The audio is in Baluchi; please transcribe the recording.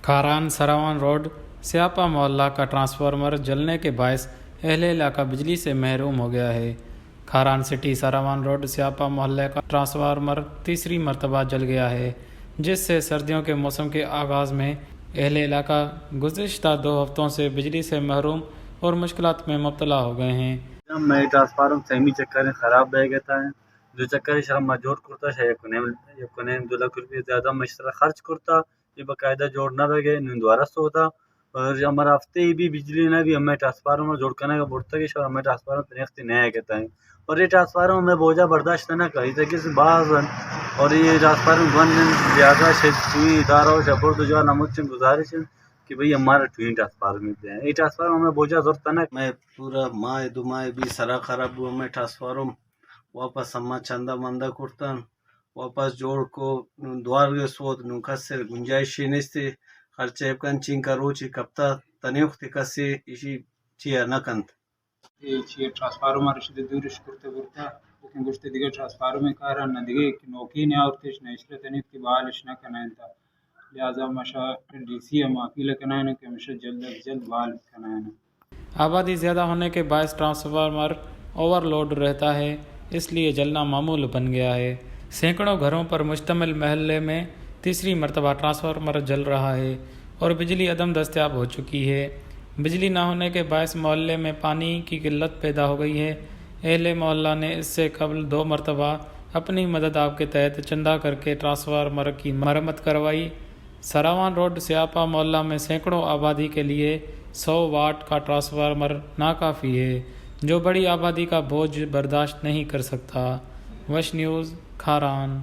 کھاران سراوان روڈ سیاپا محلہ کا ٹرانسفارمر جلنے کے باعث اہل علاقہ بجلی سے محروم ہو گیا ہے۔ کھاران سٹی سراوان روڈ سیاپا محلہ کا ٹرانسفارمر تیسری مرتبہ جل گیا ہے، جس سے سردیوں کے موسم کے آغاز میں اہل علاقہ گزشتہ دو ہفتوں سے بجلی سے محروم اور مشکلات میں مبتلا ہو گئے ہیں۔ ہم میں ٹرانسفارمر سیمی چکر خراب بہ گئے تھا۔ دو چکر شرم ما جوڑ کرتا، شاید یک و نیم، یک و نیم دو لاکھ روپے زیادہ میں اس طرح خرچ کرتا۔ یہ باقاعدہ جوڑ نہ بہ گئے، نوں دوارہ سوتا۔ اور ہمارا ہفتے ہی بھی بجلی نہ بھی، ہمیں ٹرانسفارمر جوڑ کرنے کا بڑھتا کہ شاید ہمیں ٹرانسفارمر پنیختی نہ ہے کہتا ہے۔ اور یہ ٹرانسفارمر ہمیں بوجھا برداشت نہ کری تھا کہ باز ہیں۔ اور یہ ٹرانسفارمر بند ہیں، لہذا شاید کوئی ادارہ ہو، شاید برد جو نمود چن گزارش ہیں کہ بھئی ہمارا ٹوین ٹرانسفارمر دیں۔ یہ ٹرانسفارمر ہمیں بوجھا ضرورت نہ۔ میں پورا ماہ دو ماہ بھی سرا خراب ہوا، ہمیں ٹرانسفارمر واپس ہما چندہ مندہ کرتن، واپس جوڑ کو، نوں دوار گئے سوت، نوں کس گنجائشی نیستی، خرچہ بکن چین کا روچی کپتا، تنیوختی کسی ایشی چیا نہ کنت۔ اے چیا ٹرانسفارمر شدہ دورش کرتے برتا، لیکن گوشتے دیگه ٹرانسفارمر کارا نہ دیگه کہ نوکی نہ آورتش، نہ اشرا تنیوختی بحالش نہ کنائنتا۔ لہذا مشا ڈی سی ہم اپیل کنائنا کہ مشا جلد از جلد بحال کنائنا۔ آبادی زیادہ ہونے کے باعث ٹرانسفارمر اوور لوڈ رہتا ہے، اس لیے جلنا معمول بن گیا ہے۔ سینکڑوں گھروں پر مشتمل محلے میں تیسری مرتبہ ٹرانسفارمر جل رہا ہے اور بجلی عدم دستیاب ہو چکی ہے۔ بجلی نہ ہونے کے باعث محلے میں پانی کی قلت پیدا ہو گئی ہے۔ اہل محلہ نے اس سے قبل دو مرتبہ اپنی مدد آپ کے تحت چندہ کر کے ٹرانسفارمر کی مرمت کروائی۔ سراوان روڈ سیاپا محلہ میں سینکڑوں آبادی کے لیے سو واٹ کا ٹرانسفارمر ناکافی ہے، جو بڑی آبادی کا بوجھ برداشت نہیں کر سکتا۔ وش نیوز، کھاران۔